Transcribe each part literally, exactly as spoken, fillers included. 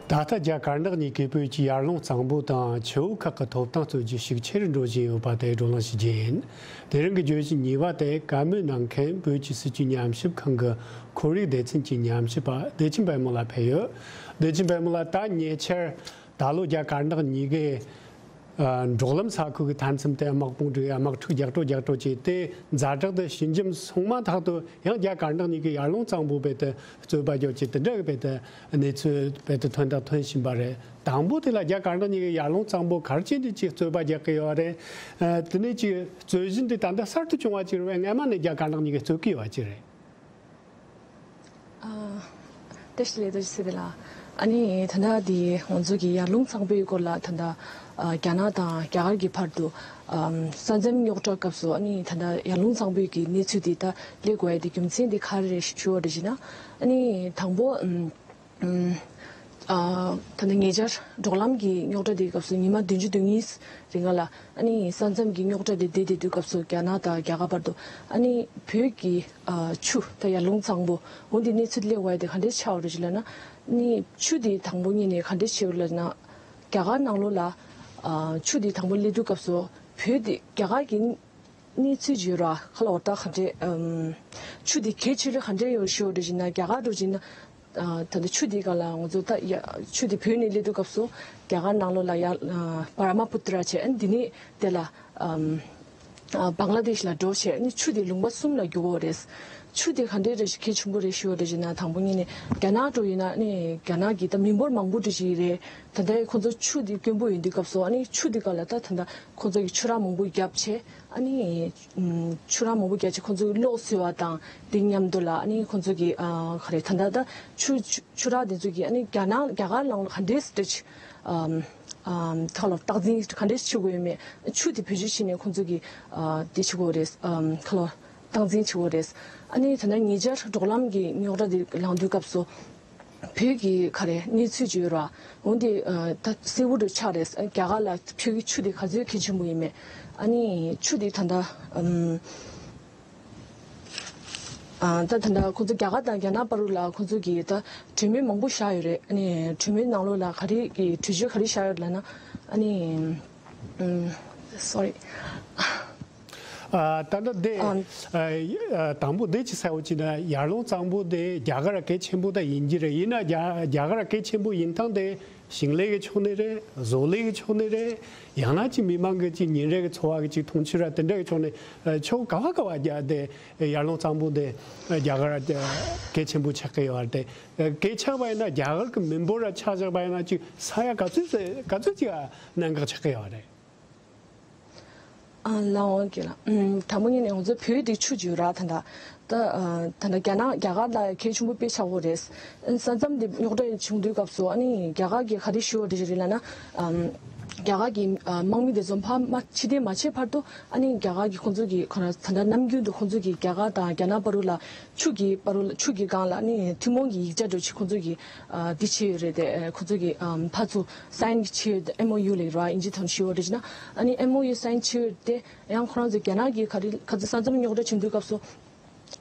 ད་ལྟ་རྒྱ་དཀར་ནག་གཉིས་ཀས་བོད་ཀྱི་ཡར་ཀླུང་གཙང་པོ་དང་ཆུ་བོ་ཁག་གི་ཐོབ་ཐང་རྩོད་རྒྱུ་ཤུགས་ཆེ་རུ་འགྲོ་བཞིན་ཡོད་པ་དེ་བགྲོ་གླེང་ཞུ་རྒྱུ་ཡིན། དེ་རིང་གི་བརྗོད་གཞི་གཉིས་པ་དེ་བཀའ་མོལ་གནང་མཁན་བོད་ཀྱི་སྲིད་བྱུས་ཉམས་ཞིབ་ཁང་གི་ཁོར་ཡུག་སྡེ་ཚན་གྱི་ཉམས་ཞིབ་པ་བདེ་ཆེན་དཔལ་མོ་ལགས་ཕེབས་ཡོད། བདེ་ཆེན་དཔལ་མོ་ལགས། ད་ཉེ་ཆར་ད་ལོ་རྒྱ་དཀར་ནག་གཉིས་ཀས་ཨ་འབྲོག་ལམ་ས་ཁུལ་གྱི་མཐའ་མཚམས་དེ་དམག་དཔུང་བསྒྲིགས། དམག་འཁྲུག་རྒྱག་འགྲོ་རྒྱག་འགྲོ་བྱས་ཏེ་ཛ་དྲག་ཏུ་ཞི་འཇམ་སོང་མ་ཐག་ཏུ་ཡང་རྒྱ་དཀར་ནག་གཉིས་ཀས་ཡར་ཀླུང་གཙང་པོ་རྦད་དེ་རྩོད་པ་རྒྱག་རྒྱུ་དེ་འདྲ་གི་རྦད་དེ་གནས་ཚུལ་རྦད་དེ་ཐོན་དང་ཐོན་བཞིན་པ་རེད། དང་པོ་དེ་ལ་རྒྱ་དཀར་ནག་གཉིས་ཀས་ཡར་ཀླུང་གཙང་པོ་ག་རེ་བྱས་ནས་ཅིག་རྩོད་པ་རྒྱག་གི་ཡོད་རེད། ཨ་དེ་ནས་ཅིག་རྩོད་གཞི་འདི་ད་ལྟ་གསར་དུ་བྱུང་བ་ཅིག་རེད་པས། སྔ་མ་ནས་རྒྱ་དཀར་ནག་གཉིས་ཀས་རྩོད་ཀྱི་ཡོད་པ་ཅིག་རེད། ཨ། བཀྲ་ཤིས་བདེ་ལེགས། བཀྲ་ཤིས་བདེ་ལེགས། ཨ་ནི་ད་ལྟ་འདི་ང་ཚོ་གི་ཡར་ཀླུང་གཙང་པོའི་སྐོར་ལ་ད་ལྟ་ཨ་རྒྱ་ནག་དང་རྒྱ་གར་གྱི་བར་དུ་ཨམ་ས་མཚམས་རྙོག་དྲ་སྐབས་སུ། ཨ་ནི་ད་ལྟ་ཡར་ཀླུང་གཙང་པོའི་གི་གནས་ཚུལ་འདི་ད་སླེབས་དགོས་ཡ་དེ་རྒྱུ་མཚན་འདི་ག་རེ་རེད་ཞུ་བ་རེད་ཅེ་ན། ཨ་ནི་དང་པོ་ཨམ་ཨམ་ཨ་ད་ལྟ་ཉེ་ཆར་འབྲོག་ལམ་གྱི་རྙོག་དྲ་དེའི་སྐབས་སུ་ཉི་མ་བདུན་ཅུ་དོན་གཉིས་རིང་ལ། ཨ་ནི་ས་མཚམས་ཀྱི་རྙོག་དྲ་དེ་བསྡད་བསྡད་དུས་སྐབས་སུ་རྒྱ་ནག་དང་རྒྱ་གར་བར་དུ། ཨ་ནི་བོད་ཀྱི་ཨ་ཆུ་ད་ཡར་ཀླུང་གཙང་པོ་འོ་འདི་གནས་ཚུལ་སླེབས་པ་དེ་ག་འདྲས་ཆགས་པ་རེད་ཅེ་ལབ་ན། ཨ་ནི་ཆུ་དེ་དང་པོ་ཉིད་ནས་ག་འདྲས་ཆགས་པ་ལབ་ན། རྒྱ་གར་ནང་ལོགས་ལ་ཨ་ཆུ་དེ་དང་པོ་སླེབས་དུས་སྐབས་སུ་བོད་དེ་རྒྱ་གར་གྱི་གནས་ཚུལ་བརྗོད་ར་ཁ་ལོ་ད་ག་འདྲས་ཨམ་ཆུ་དེ་གལ་ཆེ་རུ་ག་འདྲས་ཡོད་ཞུ་བ་རེད་ཅེ་ན། རྒྱ་གར་འགྲོ་ཅེ་ན། ཨ་ད་ལྟ་ཆུ་དེ་སྒང་ལ་ང་ཚོ་ད་ཡ་ཆུ་དེ་བོད་ནས་སླེབས་དུས་སྐབས་སུ་རྒྱ་གར་ནང་ལོགས་ལ་ཡ་ཨ་བར་མ་པུ་ཏྲ་བྱས། ཨ་ནི་དེ་ནས་དེ་ལ་ཨམ་ཨ་བང་ལ་དེཤ་ལ་འགྲོ་བྱས། ཨ་ནི་ཆུ་དེ་ལུང་པ་གསུམ་ལ་རྒྱུག་གི་ཡོད་རེད། ཆུ་དེ་ག་འདྲས་རེད་ཞིག་གལ་ཆེན་པོ་རེད་ཞུ་བ་རེད་ཅེ་ན། དང་པོ་ཉིད་ནས་རྒྱ་ནག་འགྲོ་ཡིན་ན། ཨ་ནི་རྒྱ་ནག་གི་ད་མི་འབོར་མང་པོ་འདྲ་ཞིག་རེད། ད་ལྟ་ཁོང་ཚོ་ཆུ་དེ་དཀོན་པོ་ཡིན་དུས་སྐབས་སུ། ཨ་ནི་ཆུ་དེ་སྒང་ལ་ད་ད་ལྟ་ཁོང་ཚོ་གི་ཆུ་རགས་མང་པོ་བརྒྱབ་བྱས། ཨ་ནི་ཨམ་ཆུ་རགས་མང་པོ་བརྒྱབ་བྱས་ཁོང་ཚོ་གི་གློག་བཟོ་བ་དང་དེ་མཉམ་དུ་ལ། ཨ་ནི་ཁོང་ཚོ་གི་ཨ་ག་རེ་ད་ལྟ་ད་ཆུ་ཆུ་ཆུ་རགས་དེ་ཚོ་གི་ཨ་ནི་རྒྱ་ནག་རྒྱ་གར་ནང་ལ་ག་འདྲས་སི་ཊེ་ཇི་ཨམ་ཨམ་ཁ་ལོ་སྟངས་འཛིན་ག་འདྲས་བྱེད་དགོས་ཡོད་མེད། ཆུ་དེ་བེད་སྤྱོད་བྱས་ནས་ཁོང་ཚོ་གི་ཨ་དེ་བྱེད་དགོས་རེད། ཨམ་ཁ་ལོ་སྟངས་འཛིན་བྱེད་དགོས་རེད། ཨ་ནི་ད་ལྟ་ཉེ་ཆར་འབྲོག་ལམ་གྱི་རྙོག་དྲ་དེ་ལངས་དུས་སྐབས་སུ། བོད་ཀྱི་ག་རེ་གནས་ཚུལ་བརྗོད་ར་འོ་འདི་ཨ་ད་གསལ་བོ་འདྲ་ཆགས་རེད། རྒྱ་གར་ལ་བོད་ཀྱི་ཆུ་དེ་ག་ཚོད་གལ་ཆེན་པོ་ཡིན་མེད། ཨ་ནི་ཆུ་དེ་ད་ལྟ་ཨམ་ཨ་ད་ད་ལྟ་ཁོང་ཚོ་རྒྱ་གར་དང་རྒྱ་ནག་བར་ལ་ཁོང་ཚོ་གིས་ད་གྲོས་མོལ་མང་པོ་བཞག་ཡོད་རེད། ཨ་ནི་གྲོས་མོལ་ནང་ལོགས་ལ་ག་རེ་གི་གྲོས་ཆོད་ག་རེ་བཞག་ཡོད་ལབ་ན། ཨ་ནི་ཨམ་སོ་རི། ཨ་ད་ལྟ་དེ་ཨ་ཨ་དང་པོ་དེ་ཅིག་གསལ་བོ་བྱས་ན། ཡར་ཀླུང་གཙང་པོ་དེ་རྒྱ་གར་གལ་ཆེན་པོ་ད་ཡིན་གྱི་རེད། ཡིན་ན་རྒྱ་རྒྱ་གར་གལ་ཆེན་པོ་ཡིན་སྟངས་དེ་ཞིང་ལས་ཀྱི་ཕྱོགས་ནས་རེད། བཟོ་ལས་ཀྱི་ཕྱོགས་ནས་རེད། ཡང་ན་ཅིག་མི་མང་གི་ཅིག་ཉིན་རེ་གི་འཚོ་བ་གི་ཅིག་འཐུང་ཆུ་ར་དེ་འདྲ་གི་ཕྱོགས་ནས། ཨ་ཕྱོགས་ག་བ་ག་བ་རྒྱ་དེ་ཡར་ཀླུང་གཙང་པོ་དེ་རྒྱ་གར་གལ་ཆེན་པོ་ཆགས་ཀྱི་ཡོད་རེད། དེ་གལ་ཆགས་པ་ཡིན་ན་རྒྱ་གར་གི་མི་འབོར་ར་ཆ་བཞག་པ་ཡིན་ན་ཅིག་ས་ཡ་ག་ཚོད་ཙམ་ག་ཚོད་ཅིག་ག་གནད་འགག་ཆགས་ཀྱི་ཡོད་རེད། ཨ་ལགས་འོང་། རྒན་ལགས། ཨམ་དང་པོ་ཉིད་ནས་ང་ཚོ་བོད་དེ་ཆུ་རྒྱུད་ར་ད་ལྟ་ད་ཨ་ད་ལྟ་རྒྱ་ནག་རྒྱ་གར་ལ་གལ་ཆེན་པོ་དཔེ་ཆགས་ཡོད་རེད། ཨ་ས་མཚམས་དེ་རྙོག་དྲ་བྱུང་དུས་སྐབས་སུ། ཨ་ནི་རྒྱ་གར་གྱིས་ག་རེ་ཞུ་བ་རེད་ལབ་ན། ཨམ་རྒྱ་གར་གྱི་ཨ་དམག་མི་དེ་ཚོ་ཕར་མ་ཕྱིར་འཐེན་མ་བྱས་བར་དུ། ཨ་ནི་རྒྱ་གར་གྱིས་ཁོང་ཚོ་གི་ཁོ་རང་ད་ལྟ་ནམ་རྒྱུན་དུ་ཁོང་ཚོ་གིས་རྒྱ་གར་དང་རྒྱ་ནག་བར་དུ་ལ་ཆུ་གི་བར་དུ་ལ་ཆུ་གི་སྒང་ལ་ཨ་ནི་ཐུན་མོང་གི་ཡིག་ཆ་འདྲ་ཅིག་ཁོང་ཚོ་གིས་ཨ་འདི་བྱས་ཡོད་རེད་དེ། ཨ་ཁོང་ཚོ་གིས་ཨམ་ཕར་ཚུར་སའིན་བྱས་ཡོད་དེ། ཨེམ་ཨོ་ཡུ་ལབ་ར་ཨིན་ཇི་ཐོག་ནས་ཞུ་བ་རེད་ཅེ་ན། ཨ་ནི་ཨེམ་ཨོ་ཡུ་སའིན་བྱས་ཡོད་དེ། ཡང་ཁོ་རང་ཚོ་རྒྱ་ནག་གིས་ག་རེ་ག་ཚོད་ས་མཚམས་རྙོག་དྲ་བྱུང་དུས་སྐབས་སུ་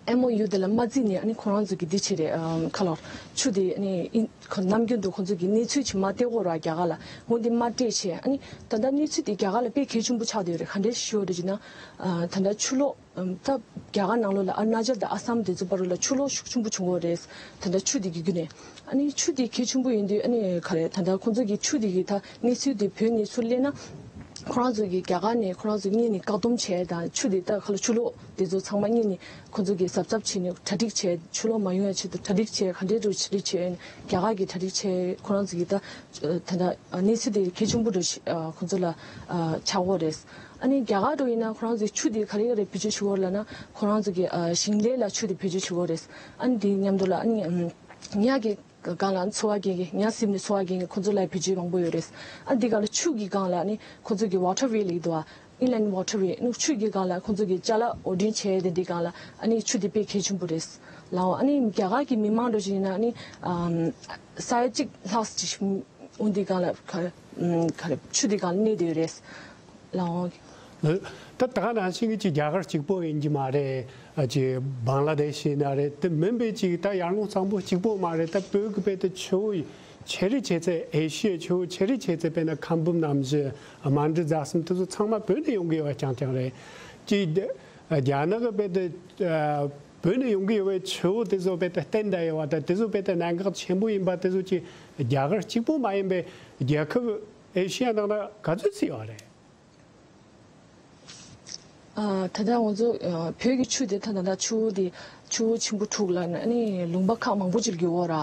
ཨེམ་ཨོ་ཡུ་དེ་ལ་མ་བརྩིས་ནས། ཨ་ནི་ཁོ་རང་ཚོ་གིས་འདི་བྱས་རེད། ཨམ་ཁ་ལོ་ཆུ་དེ་ཨ་ནི་ཨིན་ཁོ་ནམ་རྒྱུན་དུ་ཁོང་ཚོ་གིས་གནས་ཚུལ་ཅིག་མ་སྟེར་གོ་ར་རྒྱ་གར་ལ་འོ་འདི་མ་སྤྲད་བྱས། ཨ་ནི་ད་ལྟ་གནས་ཚུལ་དེ་རྒྱ་གར་ལ་དཔེ་གལ་ཆེན་པོ་ཆགས་བསྡད་ཡོད་རེད། ག་འདྲས་ཞུ་བ་རེད་ཅེ་ན། ཨ་ད་ལྟ་ཆུ་ལོག་ཨམ་ད་རྒྱ་གར་ནང་ལོགས་ལ་ཨ་རུ་ན་ཅལ་དང་ཨ་སམ་དེ་ཚོ་བར་དུ་ལ་ཆུ་ལོག་ཤུགས་ཆེན་པོ་བྱུང་ཡོད་རེད། ད་ལྟ་ཆུ་དེ་གི་བརྒྱུད་ནས། ཨ་ནི་ཆུ་དེ་གལ་ཆེན་པོ་ཡིན་དུས། ཨ་ནི་ག་རེ་ད་ལྟ་ཁོང་ཚོ་གི་ཆུ་དེ་གི་ད་གནས་ཚུལ་དེ་བོད་ནས་ཚུར་སླེབས་ན། ཁོ་རང་ཚོ་གི་རྒྱ་གར་ནས་ཁོ་རང་ཚོ་གཉིས་ནས་བཀག་སྡོམ་བྱས་དང་། ཆུ་དེ་ད་ག་ལ་ཆུ་ལོག་དེ་ཚོ་ཚང་མ་གཉིས་ནས་ཁོང་ཚོ་གི་གཟབ་གཟབ་བྱས་ནས་གྲ་སྒྲིག་བྱས། ཆུ་ལོག་མ་ཡོང་ཡ་ཆེད་དུ་གྲ་སྒྲིག་བྱས། ག་འདྲས་འདྲ་གྲ་སྒྲིག་བྱས། རྒྱ་གར་གྱི་གྲ་སྒྲིག་བྱས། ཁོ་རང་ཚོ་གི་ད་ད་ལྟ་གནས་ཚུལ་དེ་གལ་ཆེན་པོ་འདྲ་ཞིག་ཁོང་ཚོ་ལ་ཆགས་ཡོད་རེད། ཨ་ནི་རྒྱ་གར་འདྲ་ཡིན་ན་ཁོ་རང་ཚོས་ཆུ་དེ་ག་རེ་ག་རེ་བེད་སྤྱོད་བྱེད་ཀྱི་ཡོད་རེད་ལབ་ན། ཁོ་རང་ཚོ་གི་ཨ་ཞིང་ལས་ལ་ཆུ་དེ་བེད་སྤྱོད་བྱེད་ཀྱི་ཡོད་རེད། ཨ་ནི་དེའི་མཉམ་དུ་ལ་ཨ་ནི་ཉ་གི་སྒང་ལ་འཚོ་བ་སྐྱེལ་མཁན། ཉ་གཟིམ་ནས་འཚོ་བ་སྐྱེལ་མཁན་ཁོ་ཚོ་ལ་བེད་སྤྱོད་མང་པོ་ཡོད་རེད། ཨ་ནི་དེའི་སྒང་ལ་ཆུ་གི་སྒང་ལ་ཨ་ནི་ཁོ་ཚོ་གི་ཝ་ཊར་ཝེ་ལབ་ཀྱི་འདུག་པ། ཨིན་ལེན་ཌི་ཝ་ཊར་ཝེ། ཨ་ནི་ཆུ་གི་སྒང་ལ་ཁོ་ཚོ་གི་ཅ་ལག་འོར་འདྲེན་བྱས་དེ་འདིའི་སྒང་ལ་ཨ་ནི་ཆུ་དེ་དཔེ་གལ་ཆེན་པོ་རེད་ལགས་འོང་། ཨ་ནི་རྒྱ་གར་གྱི་མི་མང་འདྲ་ཞིག་ཡིན་ན་ཨ་ནི་ཨམ་ས་ཡ་གཅིག་ལྷག་ཅིག་འོ་འདི་སྒང་ལ་ག་རེ་ཨམ་ག་རེ་ཆུ་འདི་སྒང་ལ་གནས་བསྡད་ཡོད་རེད་ལགས་འོང་། ད་ད་ག་ནང་བཞིན་གྱི་ཅིག་རྒྱ་གར་གཅིག་པོ་ཡིན་གྱི་མ་རེད། ཨ་ཅིག་བང་ལ་དེ་ཤི་ན་རེད། དེ་མིན་པའི་ཅིག་ད་ཡར་ཀླུང་གཙང་པོ་གཅིག་པོ་མ་རེད། ད་བོད་ཀྱི་དཔེ་དེ་ཆུ་བོ་ ཆེ་རི་ཆེ་ཚད་ཨེ་ཤི་ཡའི་ཆུ་བོ་ཆེ་རི་ཆེ་ཚད་དཔེར་ན་ཁམས་བུམ་གནམ་བཞི། མནྡཱ་རྩ་གསུམ་དེ་ཚོ་ཚང་མ་བོད་ནས་ཡོང་གི་ཡོད་པ་རྐྱང་རྐྱང་རེད། ཅིག་རྒྱ་ནག་གི་དཔེ་དེ་བོད་ནས་ཡོང་གི་ཡོད་པའི་ཆུ་བོ་དེ་ཚོ་དཔེ་དེ་བརྟན་བསྡད་ཡོད་པ་དང་དེ་ཚོ་དཔེ་དེ་གནད་འགག་ཆེན་པོ་ཡིན་པ་དེ་ཚོ་ཅིག་རྒྱ་གར་གཅིག་པོ་མ་ཡིན་པའི་རྒྱལ་ཁབ་ཨེ་ཤི་ཡ་ནང་ན་ག་ཚོད་ཅིག་ཡོད་རེད། ཨ། ད་ལྟ་ང་ཚོ་ཨ་བོད་ཀྱི་ཆུ་དེ་ད་ད་ལྟ་ཆུ་བོ་དེ་ཆུ་བོ་ཆེན་པོ་དྲུག་ལ་ཨ་ནི་ལུང་པ་ཁག་མང་པོ་ཅིག་ཡོད་ར།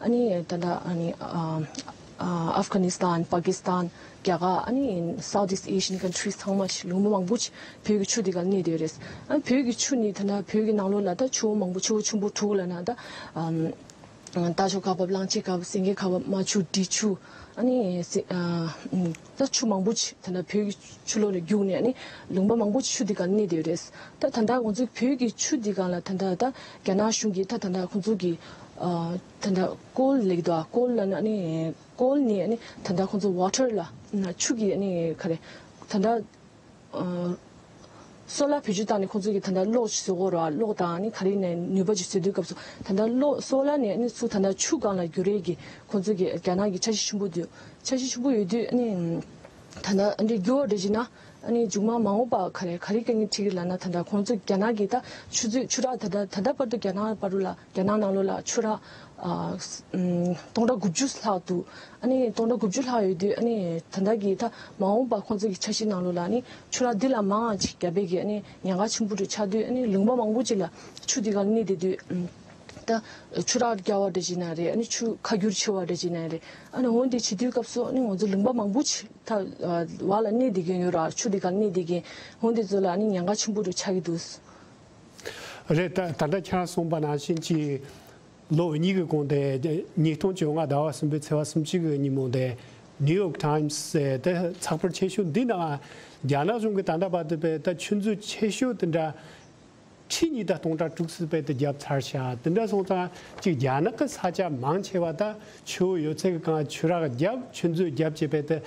ཨ་ནི་ད་ལྟ་ཨ་ནི་ཨ་ཨ་ཨབ་གྷ་ནི་སི་ཐན། པ་ཀི་སི་ཐན། རྒྱ་གར། ཨ་ནི་Southeast Asian countries ཚང་མ་ཞིག་ལུང་པ་མང་པོ་ཅིག་བོད་ཀྱི་ཆུ་དེ་ག་གནས་བསྡད་རེད། ཨ་བོད་ཀྱི་ཆུ་ནི་ད་ལྟ་བོད་ཀྱི་ནང་ལོགས་ལ་ད་ཆུ་བོ་མང་པོ་ཆུ་བོ་ཆེན་པོ་དྲུག་ལ་ན་ད་ཨམ། རྟ་མཆོག་ཁ་འབབ། གླང་ཆེན་ཁ་འབབ། སེང་གེ་ཁ་འབབ། རྨ་ཆུ། འབྲི་ཆུ། ཨ་ནི་སེ་ཨ་ད་ཆུ་མང་པོ་ཅིག་ད་ལྟ་བོད་ཀྱི་ཆུ་ལོགས་ལ་རྒྱུག་ནས་ཨ་ནི་ལུང་པ་མང་པོ་ཅིག་ཆུ་འདི་ག་གནས་བསྡད་ཡོད་རེད། ད་ད་ལྟ་ང་ཚོ་བོད་ཀྱི་ཆུ་འདི་ག་ལ་ད་ལྟ་ད་རྒྱ་ནག་གཞུང་གིས་ད་ད་ལྟ་ཁོང་ཚོ་གི་ཨ་ད་ལྟ་ཀོལ་ལེགས་འདུག་ཨ། ཀོལ་ལ་ནི་ཨ་ནི་ཀོལ་ནི་ཨ་ནི་ད་ལྟ་ཁོང་ཚོ་ཝ་ཊར་ལ་ཆུ་གི་ཨ་ནི་ག་རེ་ད་ལྟ། ཨ། སོ་ལར་བེད་སྤྱོད་བཏང་ནས་ཁོང་ཚོ་གིས་ད་ལྟ་གློག་ཅིག་བཟོ་གི་ཡོད་རེད་བ། གློག་དང་ཨ་ནི་ག་རེ་ནས་ནུས་པ་ཅིག་བཟོ་དུས་སྐབས་སུ་ད་ལྟ་གློག་སོ་ལར་ནས་ཨ་ནི་ཚུར་ད་ལྟ་ཆུ་སྒང་ལ་བསྒྱུར་ཡས་ཀྱི་ཁོང་ཚོ་གི་རྒྱ་ནག་གི་འཆར་གཞི་ཆེན་པོ་འདུག་འཆར་གཞི་ཆེན་པོ་ཡོད་དུས་ཨ་ནི་ད་ལྟ་ཨ་འདྲས་བསྒྱུར་བ་འདྲ་བྱས་ན་ཨ་ནི་མཇུག་མ་མ་འོངས་པ་ག་རེ་ག་རེ་དཀའ་ངལ་འཕྲད་ཀྱི་ལབ་ན། ད་ལྟ་ཁོང་ཚོ་རྒྱ་ནག་གིས་ད་ཆུ་ཚོད་ཆུ་རགས་ད་ལྟ་ད་ལྟ་བར་དུ་རྒྱ་ནག་བར་དུ་ལ་རྒྱ་ནག་ནང་ལོགས་ལ་ཆུ་རགས་ཨ་སྟོང་ཕྲག་དགུ་བཅུ་ལྷག་འདུག་ཨ་ནི་སྟོང་ཕྲག་དགུ་བཅུ་ལྷག་ཡོད་དུས་ཨ་ནི་ད་ལྟ་གི་ད་མ་འོངས་པ་ཁོང་ཚོ་གི་འཆར་གཞི་ནང་ལོགས་ལ་ཨ་ནི་ཆུ་རགས་འདི་ལས་མང་བ་ཅིག་བརྒྱབ་པའི་གི་ཨ་ནི་ཉེན་ཁ་ཆེན་པོ་རུ་ཆགས་དུས། ཨ་ནི་ལུང་པ་མང་པོ་ཅིག་ལ་ཆུ་འདི་ག་ལ་གནས་བསྡད་དུས་ད་ཆུ་རགས་བརྒྱབ་པ་འདྲ་བྱས་ན་རེད། ཨ་ནི་ཆུ་ཁ་སྒྱུར་བྱས་པ་འདྲ་བྱས་ན་རེད། ཨ་ནི་འོ་འདི་བྱེད་དུས་སྐབས་སུ་ཨ་ནི་ང་ཚོ་ལུང་པ་མང་པོ་ཅིག་ད་བར་ལ་གནས་བསྡད་ཀྱི་ཡོད་ར། ཆུ་འདི་ག་ལ་གནས་བསྡད་ཀྱི་འོ་འདི་ཚོ་ལ་ཨ་ནི་ཉེན་ཁ་ཆེན་པོ་རུ་ཆགས་ཀྱི་འདུག་རེད། ད་ད་ལྟ་ཁྱེད་རང་གསུངས་པ་ནང་བཞིན་གྱི། ལོ་གཉིས་ཀྱི་གོང་དེ་ཉིས་སྟོང་བཅོ་ལྔ་ཟླ་བ་གསུམ་པའི་ཚེས་པ་སུམ་ཅུ་གི་ཉིན་མོ་དེ་ནིའུ་ཡོག་ཊའིམ་སི་དེ་ཚགས་པར་ཆེ་ཤོས་འདི་ནང་རྒྱ་ནག་གཞུང་གིས་ད་ལྟ་བར་དུ་བས་ད་ཆུ་མཛོད་ཆེ་ཤོས་དེ་འདྲ་ཁྲི་གཉིས་དང་སྟོང་ཕྲག་དྲུག་ཅུ་བས་དེ་བརྒྱབ་ཚར་ཤག་དེ་འདྲ་སོང་ཙང་གཅིག་རྒྱ་ནག་གི་ས་ཆ་མང་ཆེ་བ་ད་ཆུ་བོ་ཡོད་ཚད་ཀྱི་སྒང་ཆུ་རགས་བརྒྱབ། ཆུ་མཛོད་བརྒྱབ་བྱས་བས་དེ་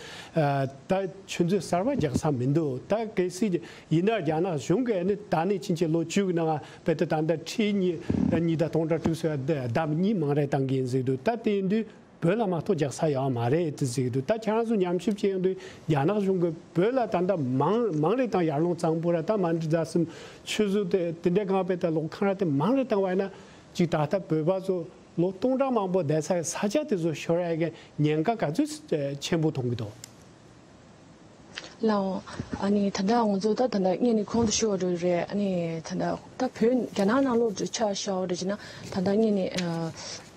ད་ཆུ་མཛོད་གསར་པ་རྒྱག་ས་མི་འདུག་ད་གལ་སྲིད་ཡིན་ན་རྒྱ་ནག་གཞུང་གིས་ནི་ད་ནས་ཕྱིན་ཆད་ལོ་བཅུ་གི་ནང་བས་དེ་ད་ལྟ་ཁྲི་གཉིས་གཉིས་དང་སྟོང་ཕྲག་དྲུག་ཅུ་ལྡབ་གཉིས་མང་རེ་བཏང་གི་ཡིན་ཟེར་འདུག་ད་དེ་ཡིན་དུས་བོད་ལ་མ་གཏོགས་རྒྱག་ས་ཡོད་མ་རེད་དེ་ཟེར་གི་འདུག་ད་ཁྱེད་རང་ཚོ་ཉམས་ཞིབ་བྱས་ཡོང་དུས་རྒྱ་ནག་གཞུང་གིས་བོད་ལ་ད་ལྟ་མང་མང་རེ་དང་ཡར་ཀླུང་གཙང་པོ་ར་ད་མནྡཱ་རྩ་གསུམ་ཆུ་མཛོད་དེ་དེ་འདྲའི་སྒང་བས་ད་གློག་ཁང་ར་དེ་མང་རེ་བཏང་བ་ཡིན་ན་ཅིག་ད་ལྟ་བོད་པ་ཚོ་ལོ་སྟོང་ཕྲག་མང་པོ་བསྡད་ས་ས་ཆ་དེ་ཚོ་ཤོར་ཡ་གི་ཉེན་ཁ་ག་ཚོད་ཆེན་པོ་མཐོང་གི་འདུག་ལགས་འོང་། ཨ་ནི་ད་ལྟ་ང་ཚོ་ད་ད་ལྟ་སྔོན་ནས་གོང་དུ་ཞུས་པ་འདྲ་རེད། ཨ་ནི་ད་ལྟ་ད་བོད་རྒྱ་ནག་ནང་ལོགས་སུ་ཆ་བཞག་པ་འདྲ་བྱས་ན་ད་ལྟ་སྔོན་ནས་ཨ་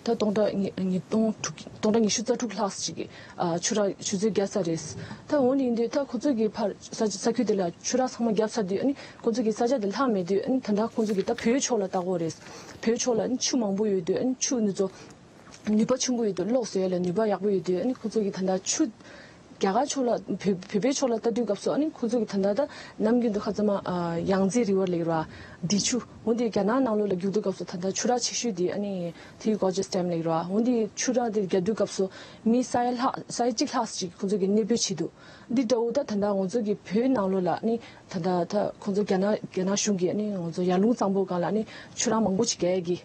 ད་སྟོང་ཕྲག་ཉིས་ཉིས་སྟོང་དྲུག་སྟོང་ཕྲག་ཉི་ཤུ་རྩ་དྲུག་ལྷག་ཅིག་གི་ཨ་ཆུ་རགས་ཆུ་མཛོད་བརྒྱབ་ཚར་རེད། ད་འོ་ནི་ཡིན་དུས་ད་ཁོ་ཚོ་གི་ཕར་ས་ས་ཁུལ་དེ་ལ་ཆུ་རགས་ཚང་མ་བརྒྱབ་ཚར་དུས་ཨ་ནི་ཁོ་ཚོ་གི་ས་ཆ་དེ་ལྷག་མེད་དུས་ཨ་ནི་ད་ལྟ་ཁོ་ཚོ་གི་ད་བོད་ཕྱོགས་ལ་ལྟ་དགོས་རེད། བོད་ཕྱོགས་ལ་ཨ་ནི་ཆུ་མང་པོ་ཡོད་དུས་ཨ་ནི་ཆུ་ནི་ཚོ་ནུས་པ་ཆེན་པོ་ཡོད་དུས་གློག་བཟོ་ཡ་ལ་ནུས་པ་ཡག་པོ་ཡོད་དུས་ཨ་ནི་ཁོ་ཚོ་གི་ད་ལྟ་ཆུ་རྒྱ་གར་ཕྱོགས་ལ་བོད་བོད་པའི་ཕྱོགས་ལ་ལྟ་དུས་སྐབས་སུ་ཨ་ནི་ཁོ་ཚོ་གི་ད་ལྟ་ད་ནམ་རྒྱུན་དུ་ཁ་ཚ་མ་ཡང་རྩེ་རི་ཝར་ལེགས་ར་འབྲི་ཆུ་འོ་འདི་རྒྱ་ནག་ནང་ལོགས་ལ་རྒྱུག་དུས་སྐབས་སུ་ད་ལྟ་ཆུ་རགས་ཆེ་ཤོས་དེ་ཨ་ནི་ཐི་གོ་ཇེ་སི་ཌེམ་ལེགས་ར་འོ་འདི་ཆུ་རགས་དེ་རྒྱག་དུས་སྐབས་སུ་མི་ས་ཡ་ལྷག་ས་ཡ་གཅིག་ལྷག་ཅིག་ཁོ་ཚོ་གི་གནས་སྤོས་བྱས་འདུག་འདི་འདྲ་བོ་ད་ད་ལྟ་ང་ཚོ་གི་བོད་ནང་ལོགས་ལ་ནི་ད་ལྟ་ད་ཁོང་ཚོ་རྒྱ་ནག་རྒྱ་ནག་གཞུང་གིས་ནི་ང་ཚོ་ཡར་ཀླུང་གཙང་པོ་སྒང་ལ་ནི་ཆུ་རགས་མང་པོ་ཅིག་རྒྱག་གི་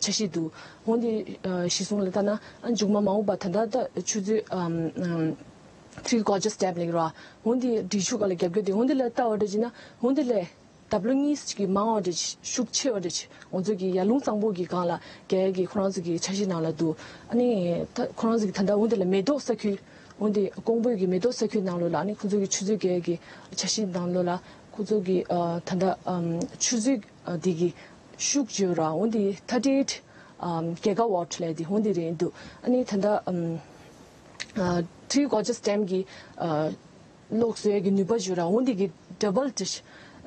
འཆར་གཞི་འདུག་འོ་འདི་གཞི་བཟུང་ལ་ལྟ་ན་མཇུག་མ་མ་འོངས་པ་ད་ལྟ་ད་ཆུ་མཛོད་ཐི་གོ་ཇེ་སི་ཌེམ་ལེགས་ར་འོ་འདི་འབྲི་ཆུ་སྒང་ལ་རྒྱབ་རྒྱུ་དེ་འོ་འདི་ལ་ལྟ་བ་འདྲ་བྱས་ན་འོ་འདི་ལས། ལྡབ་ལོ་གཉིས་ཅིག་གི་མང་བ་འདྲ་ཅིག་ཤུགས་ཆེ་བ་འདྲ་ཅིག་ང་ཚོ་གི་ཡར་ཀླུང་གཙང་པོ་གི་སྒང་ལ་རྒྱག་ཡ་གི་ཁོ་རང་ཚོ་གི་འཆར་གཞི་ནང་ལ་འདུག་ཨ་ནི་ད་ཁོ་རང་ཚོ་གི་ད་ལྟ་འོ་འདི་ལ་མེ་ཏོག་ས་ཁུལ་འོ་འདི་ཀོང་པོ་གི་མེ་ཏོག་ས་ཁུལ་ནང་ལོགས་ལ་ཨ་ནི་ཁོ་ཚོ་གི་ཆུ་མཛོད་རྒྱག་ཡ་གི་འཆར་གཞི་ནང་ལོགས་ལ་ཁོ་ཚོ་གི་ཨ་ད་ལྟ་ཨམ་ཆུ་མཛོད་ཨ་འདི་གི་ཤུགས་བརྗོད་ར་འོ་འདི་ཐར་ཊི་ཨེཊ་ཨམ་གི་ག་ཝཊ་ལབ་ཡ་འདི་འོ་འདི་རེད་འདུག་ཨ་ནི་ད་ལྟ་ཨམ་ཨ་ཐི་གོ་ཇེ་སི་ཌེམ་གི་ཨ། གློག་བཟོ་ཡས་ཀྱི་ནུས་པ་ཡོད་ར་འོ་འདི་གི་ཌ་བལ་ཏི་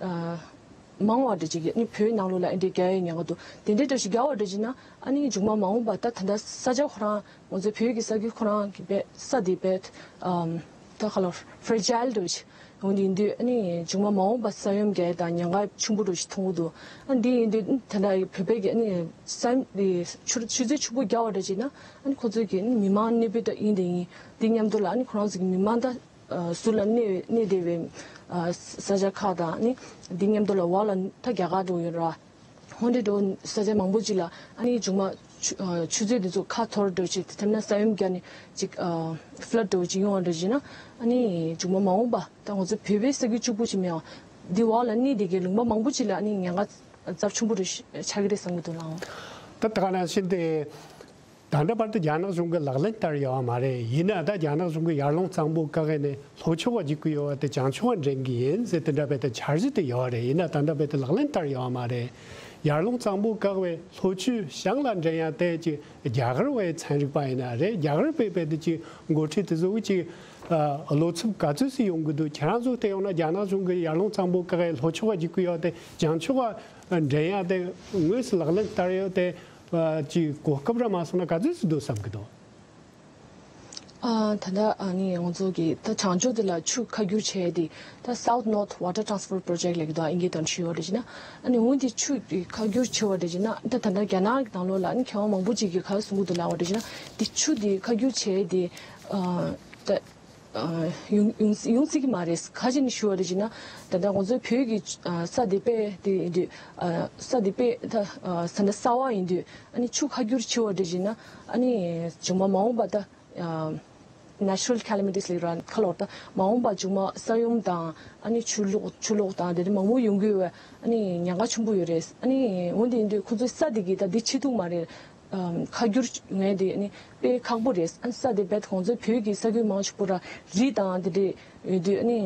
ཨ་མང་བ་འདྲ་ཅིག་གི་ནི་བོད་ནང་ལོགས་ལ་ཨེ་འདྲའི་རྒྱག་ཡས་ཉེན་ཁ་འདུག་དེ་འདྲའི་འདྲ་ཞིག་རྒྱག་པ་འདྲ་ཅིག་ན་ཨ་ནི་མཇུག་མ་མ་འོངས་པ་ད་ད་ལྟ་ས་ཆ་ཁོ་རང་ང་ཚོའི་བོད་ཀྱི་ས་ཁུལ་ཁོ་རང་གི་བས་ས་དེ་བས་ཨམ་ད་ག་ལ་ཧྥེ་ར་ཇའིལ་འདྲ་ཞིག་འོ་འདི་ཡིན་དུས་ཨ་ནི་མཇུག་མ་མ་འོངས་པ་ས་ཡོམ་རྒྱག་ཡས་དང་ཉེན་ཁ་ཆེན་པོ་འདྲ་ཞིག་མཐོང་གི་འདུག་ཨ་འདི་ཡིན་དུས་ད་ལྟ་བོད་པའི་གི་ཨ་ནི་ས་ཡོམ་འདི་ཆུ་ཆུ་ཚོད་ཆུ་བོ་རྒྱག་པ་འདྲ་ཅིག་ན་ཨ་ནི་ཁོ་ཚོའི་གི་ཨ་ནི་མི་མང་གནས་སྤོས་ད་ཡིན་དེ་ཡིན་འདི་མཉམ་དུ་ལ་ཨ་ནི་ཁོ་རང་ཚོ་གི་མི་མང་ད། ཟུར་ལ་གནས་གནས་བསྡད་པའི་ས་ཆ་ཁག་དང་ནི་འདི་མཉམ་དུ་ལ་བར་ལ་ད་རྒྱ་གར་འགྲོ་ཡོད་ར། ཧོན་ཏེ་འགྲོ་ས་ཆ་མང་པོ་ཅིག་ལ་ཨ་ནི་མཇུག་མ་ ཆུ་ཨ་ཆུ་ཚོད་དེ་ཚོ་ཁ་འཐོར་འདྲ་བྱས་དེ་ཐེབས་ན་ས་ཡོམ་བརྒྱབ་ནས་ཅིག་ཨ་ཕླད་འདྲ་ཅིག་ཡོང་བ་འདྲ་བྱས་ན་ཨ་ནི་མཇུག་མ་མ་འོངས་པ་ད་ང་ཚོ་བོད་པའི་ས་ཁུལ་གཅིག་པུ་ཅིག་མིན་ཡང་འདི་འོག་ལ་གནས་བསྡད་མཁན་ལུང་པ་མང་པོ་ཅིག་ལ་ཨ་ནི་ཉེན་ཁ་ཚབས་ཆེན་པོ་རེ་ཆགས་ཀྱི་རེད་བསམ་གྱི་འདུག་ལགས། ད་ད་ག་ནང་བཞིན་དེ། ད་ལྟ་བར་དུ་རྒྱ་ནག་གཞུང་གི་ལག་ལེན་བསྟར་ཡོད་པ་མ་རེད། ཡིན་ན་ད་རྒྱ་ནག་གཞུང་གིས་ཡར་ཀླུང་གཙང་པོ་བཀག་ནས་ལྷོ་ཕྱོགས་ལ་འཇུག་གི་ཡོད་པ་དེ་བྱང་ཕྱོགས་ལ་འདྲེན་གྱི་ཡིན་ཟེར་དེ་འདྲ་བའི་ད་འཆར་གཞི་དེ་ཡོད་རེད། ཡིན་ན་ད་ལྟ་བར་དུ་ལག་ལེན་བསྟར་ཡོད་པ་མ་རེད། ཡར་ཀླུང་གཙང་པོ་བཀག་པའི་ལྷོ་ཆུ་བྱང་ལ་འདྲེན་ཡ་དེ་ཅིག་རྒྱ་གར་བའི་ཚན་རིག་པ་ཡིན་ན་རེད། རྒྱ་གར་བའི་བལ་དུ་ཅིག་འགོ་ཁྲིད་དེ་ཚོ་གི་ཅིག་བློ་འཚབ་ག་ཚོད་ཙམ་ཡོང་གི་འདུག་ཁྱེད་རང་ཚོ་བལྟས་ཡོང་ན་རྒྱ་ནག་གཞུང་གིས་ཡར་ཀླུང་གཙང་པོ་བཀག་ནས་ལྷོ་ཕྱོགས་ལ་འཇུག་གི་ཡོད་དེ་བྱང་ཕྱོགས་ལ་འདྲེན་ཡ་དེ་དངོས་སུ་ལག་ལེན་བསྟར་ཡོད་དེ། ཅིག་གོ་སྐབས་ར་མ་སོང་ན་ག་ཚོད་ཙམ་འདུག་བསམ་གྱི་འདུག་ཨ་ད་ལྟ་ཨ་ནི་ང་ཚོ་གི་ད་བྱང་ཕྱོགས་དེ་ལ་ཆུ་ཁ་བསྒྱུར་བྱས་ཏེ་ད་South North Water Transfer Project ལབ་ཀྱི་འདུག་ཨིན་སྐད་ཐོག་ནས་ཞུས་པ་རེད་ཅེ་ན། ཨ་ནི་འོན་ཏེ་ཆུ་དེ་ཁ་བསྒྱུར་བྱས་པ་རེད་ཅེ་ན་ད་ད་ལྟ་རྒྱ་ནག་གི་ནང་ལོགས་ལ་ཨ་ནི་མཁས་དབང་མང་པོ་ཅིག་གིས་ག་རེ་གསུང་གི་འདུག་ལབ་པ་རེད་ཅེ་ན། དེ་ཆུ་དེ་ཁ་བསྒྱུར་བྱས་ཏེ་ཨ་ད། ཡོང་ཡོང་ཡོང་སྲིད་ཀྱི་མ་རེད། ག་རེ་བྱས་ནས་ཞུ་བ་རེད་ཅེ་ན། ད་ལྟ་ང་ཚོའི་བོད་ཀྱི་ས་དེ་དཔེ་དེ་ཡིན་དུས་ས་དེ་དཔེ་ད་ས་ན་གསར་པ་ཡིན་དུས་ཨ་ནི་ཆུ་ཁ་བསྒྱུར་བྱས་པ་རེད་ཅེ་ན་ཨ་ནི་བྱུང་མ་མ་འོངས་པ་ད་natural calamities ལབ་ར་ཁ་ལོག་ད་མ་འོངས་པ་བྱུང་མ་ས་ཡོམ་དང་ཨ་ནི་ཆུ་ལོག་ཆུ་ལོག་དང་དེ་འདྲ་མང་པོ་ཡོང་གི་ཡོད་པ་ཨ་ནི་ཉེན་ཁ་ཆེན་པོ་ཡོད་རེད། ཨ་ནི་འོན་ཏེ་ཡིན་དུས་ཁོ་ཚོའི་ས་དེ་གི་ད་འདི་བྱེད་ཐུབ་མ་རེད། ཁ་བསྒྱུར་ངས་དེ་ནི་དཔེ་ཁག་པོ་རེད། ཨ་ས་དེ་བེད་ཁོང་ཚོའི་བོད་ཀྱི་ས་ཁུལ་མང་ཆེ་པོ་ར་རི་དང་དེ་འདྲས་ཡོད་དུས་ཨ་ནི་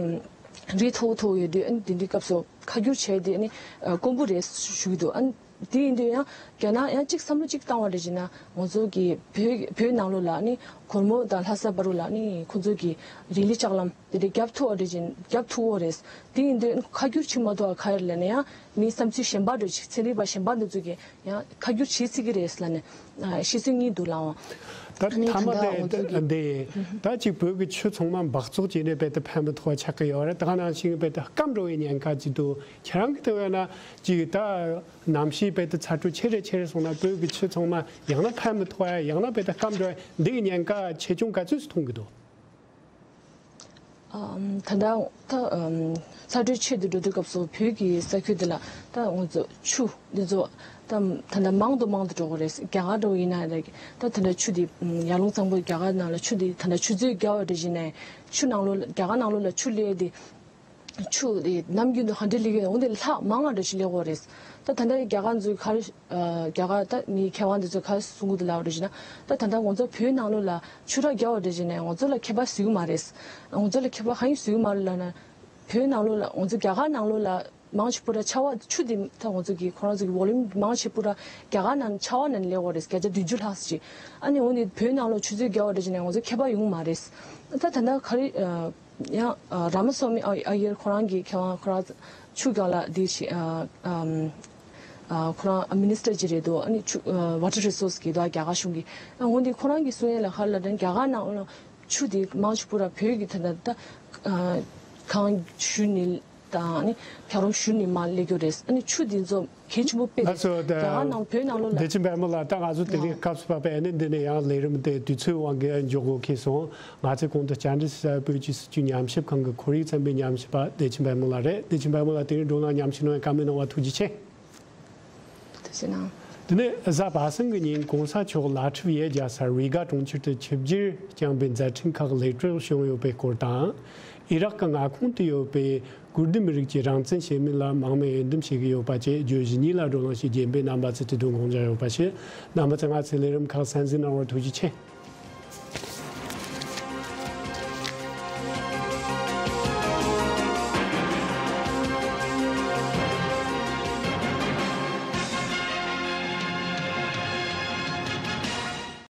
རི་མཐོ་མཐོ་ཡོད་དུས་ཨ་ནི་དེ་འདྲའི་སྐབས་སུ་ཁ་བསྒྱུར་བྱས་ཏེ་ཨ་ནི་དཀོན་པོ་རེད་ཞུ་གི་འདུག་ཨ་ནི་དེ་ཡིན་དུས་ཡང་རྒྱ་ནག་ཡང་གཅིག་བསམ་བློ་གཅིག་བཏང་བ་རེད་ཅེ་ན་ང་ཚོ་གི་བོད་བོད་ནང་ལོགས་ལ་ཨ་ནི་གོར་མོ་དང་ལྷ་ས་བར་དུ་ལ་ཨ་ནི་ཁོང་ཚོ་གི་རི་ལི་ལྕགས་ལམ་དེ་འདྲའི་རྒྱབ་ཐུབ་པ་རེད་ཅེ་རྒྱབ་ཐུབ་པ་རེད། དེ་ཡིན་དུས་ཨ་ནི་ཁ་བསྒྱུར་བྱེད་མ་ཐུབ་པ་ག་རེ་ལབ་ན་ཡང་མི་བསམ་ཚུལ་གཞན་པ་འདྲ་ཅིག་ཚན་རིག་པ་གཞན་པ་འདི་ཚོ་གི་ཡང་ཁ་བསྒྱུར་བྱེད་སྲིད་ཀྱི་རེད་ལབ་ནས་ཨ་བཤད་ཚུལ་གཉིས་འདུག་ལགས། ད་ཨ་ནི་ཐ་མ་ད་དེ་ང་ཚོ་གི་འདི་ད་ཅིག་བོད་ཀྱི་ཆུ་ཚང་མ་འབག་བཙོག་བྱས་ནས་རྦད་དེ་ཕན་མི་ཐོགས་པ་ཆགས་ཀྱི་ཡོད་རེད། ད་ག་ནང་བཞིན་རྦད་དེ་སྐམ་འགྲོ་བའི་ཉེན་ཁ་ཅིག་འདུག་ཁྱེད་རང་གིས་བལྟས་ན་ཅིག་ད་གནམ་གཤིས་རྦད་དེ་ཚ་དྲོད་ཆེ་རེ་ཆེ་རེ་སོང་ན་བོད་ཀྱི་ཆུ་ཚང་མ་ཡང་ན་ཕན་མི་ཐོགས་ཡ་ཡང་ན་རྦད་དེ་སྐམ་འགྲོ་ཡ་འདི་གི་ཉེན་ཁ་ཆེ་ཆུང་ག་ཚོད་ཙམ་མཐོང་གི་འདུག་ཨམ། ད་ལྟ་ད་ཨམ། ཚ་དྲོད་ཆེ་དུ་འགྲོ་དུས་སྐབས་སུ་བོད་ཀྱི་ས་ཁུལ་འདི་ལ་ད་ང་ཚོ་ཆུ་འདི་ཚོ་ད་ད་ལྟ་མང་དུ་མང་དུ་འགྲོ་གི་རེད། རྒྱ་གར་འགྲོ་ཡིན་ན་ད་ད་ལྟ་ཆུ་འདི་ཡར་ཀླུང་གཙང་པོ་རྒྱ་གར་ནང་ལ་ཆུ་འདི་ད་ལྟ་ཆུ་མཛོད་བརྒྱབ་པ་འདྲ་བྱས་ནས་ཆུ་ནང་ལོགས་ལ་རྒྱ་གར་ནང་ལོགས་ལ་ཆུ་སླེབས་ཏེ་ཆུ་འདི་ནམ་རྒྱུན་དུ་ག་འདྲ་སླེབས་ཀྱི་ཡོད་འོན་ཏེ་ལྷག་མང་བ་འདྲ་ཞིག་སླེབས་ཀྱི་ཡོད་རེད། ད་ད་ལྟ་རྒྱ་གར་ཚོས་ག་རེ། རྒྱ་གར་ད་མི་མཁས་དབང་འདི་ཚོས་ག་རེ་གསུང་གི་འདུག་ལབ་པ་རེད་ཅེ་ན། ད་ད་ལྟ་ང་ཚོ་བོད་ནང་ལོགས་ལ་ཆུ་རགས་བརྒྱབ་པ་རེད་ཅེ་ནས་ང་ཚོ་ལ་ཁྱད་པར་བཟོ་གི་མ་རེད། ང་ཚོ་ལ་ཁྱད་པར་གང་ཡང་བཟོ་གི་མ་རེད་ལབ་ན། བོད་ནང་ལོགས་ལ་ང་ཚོ་རྒྱ་གར་ནང་ལོགས་ལ་མང་ཆེ་པོ་ར་ཆར་པ་ཆུ་འདི་ད་ང་ཚོ་གི་ཁོ་རང་ཚོ་གི་ཝོ་ལུམ་མང་ཆེ་པོ་ར་རྒྱ་གར་ནང་ཆར་པ་ནང་སླེབས་ཀྱི་ཡོད་རེད། བརྒྱ་ཆ་བདུན་ཅུ་ལྷག་ཅིག་ཨ་ནི་འོ་ནི་བོད་ནང་ལོགས་ཆུ་མཛོད་བརྒྱབ་པ་རེད་ཅེ་ནས་ང་ཚོ་ཁྱད་པར་ཡོང་གི་མ་རེད། ད་ད་ལྟ་ག་རེ། ཡང་ར་མ་སོ་མི་ཨ་ཡེར་ཁོ་རང་གི་མཁས་དབང་ཁོ་རང་ཆུ་རྒྱག་ལ་འདི་ཞིག་ཨ་ཨམ་ཨ་ཁོ་རང་མི་ནི་སི་ཊར་ཅིག་རེད་འདུག་ཨ་ནི་ཆུ་ཨ་ཝ་ཊར་རི་སོ་སི་གི་འདུག་རྒྱ་གར་གཞུང་གི་ཨ་འོན་ཏེ་ཁོ་རང་གི་གསུང་ཡས་ལ་ཧ་ལ་དྲན་རྒྱ་གར་ནང་ལ་ཆུ་དེ་མང་ཆེ་པོ་ར་བོད་ཀྱི་ད་ལྟ་ད་ཨ་གངས་ཞུ་ནི་དང་ཨ་ནི་རྒྱལ་རོང་ཞུ་ནི་མ་སླེབས་རྒྱུ་རེད། ཨ་ནི་ཆུ་དེ་ཚོ་གལ་ཆེན་པོ་དཔེ་རེད། ལགས་སོ། ད་རྒྱ་གར་ནང་བོད་ནང་ལོགས་ལ། བདེ་ཆེན་བལ་མོ་ལགས། ད་ང་ཚོ་དེ་རིང་ཨ་སྐབས་སུ་བབས་པའི་ཨ་ནི་འདི་ནས་ཡང་ལས་རིམ་དེ་དུས་ཚོད་དབང་གིས་འཇོག་དགོས་ཁེལ་སོང་། ང་ཚོས་གོང་དུ་བཅར་འདྲི་ཞུས་པའི་བོད་ཀྱི་སྲིད་བྱུས་ཉམས་ཞིབ་ཁང་གི་ཁོར་ཡུག་ཚན་པའི་ཉམས་ཞིབ་པ་བདེ་ཆེན་བལ་མོ་ལགས་རེད། བདེ་ཆེན་བལ་མོ་ལགས་དེ་རིང་འགྲོ་ལ་ཉམས་ཞིབ་གནང་བའི་བཀའ་མོལ་གནང་བ་ཐུགས་རྗེ་ཆེ། ཐུགས་རྗེ་གནང་། དེ་ནས་གཟའ་པ་སངས་ཀྱི་ཉིན་གོང་ས་མཆོག་ལག་འཁྲིལ་ཡས་རྒྱག་སར་རི་ག་གྲོང་ཁྱེར་དུ་ཆིབས་བསྒྱུར་བསྐྱངས་པའི་མཛད་འཕྲིན་ཁག་ལེགས་གྲུབ་བྱུང་ཡོད་པའི་སྐོར་དང་། ཨི་རག་གི་མངའ་ཁོངས་དུ་ཡོད་པའི། ཀུར་དི་མི་རིགས་ཀྱི་རང་བཙན་བྱེད་མིན་ལ་མང་མོས་འོས་འདེམས་བྱེད་ཀྱི་ཡོད་པ་བཅས་བརྗོད་གཞི་གཉིས་ལ་བགྲོ་གླེང་ཞིག་རྒྱས་འབེབས་གནང་བ་ཚུལ་དེ་དོན་དགོངས་འཇགས་ཡོད་པ་ཞིག་རྣམ་པ་ཚོས་ང་ཚོའི་ལས་རིམ་ཁག་གསན་གཟིགས་གནང་བར་ཐུགས་རྗེ་ཆེ།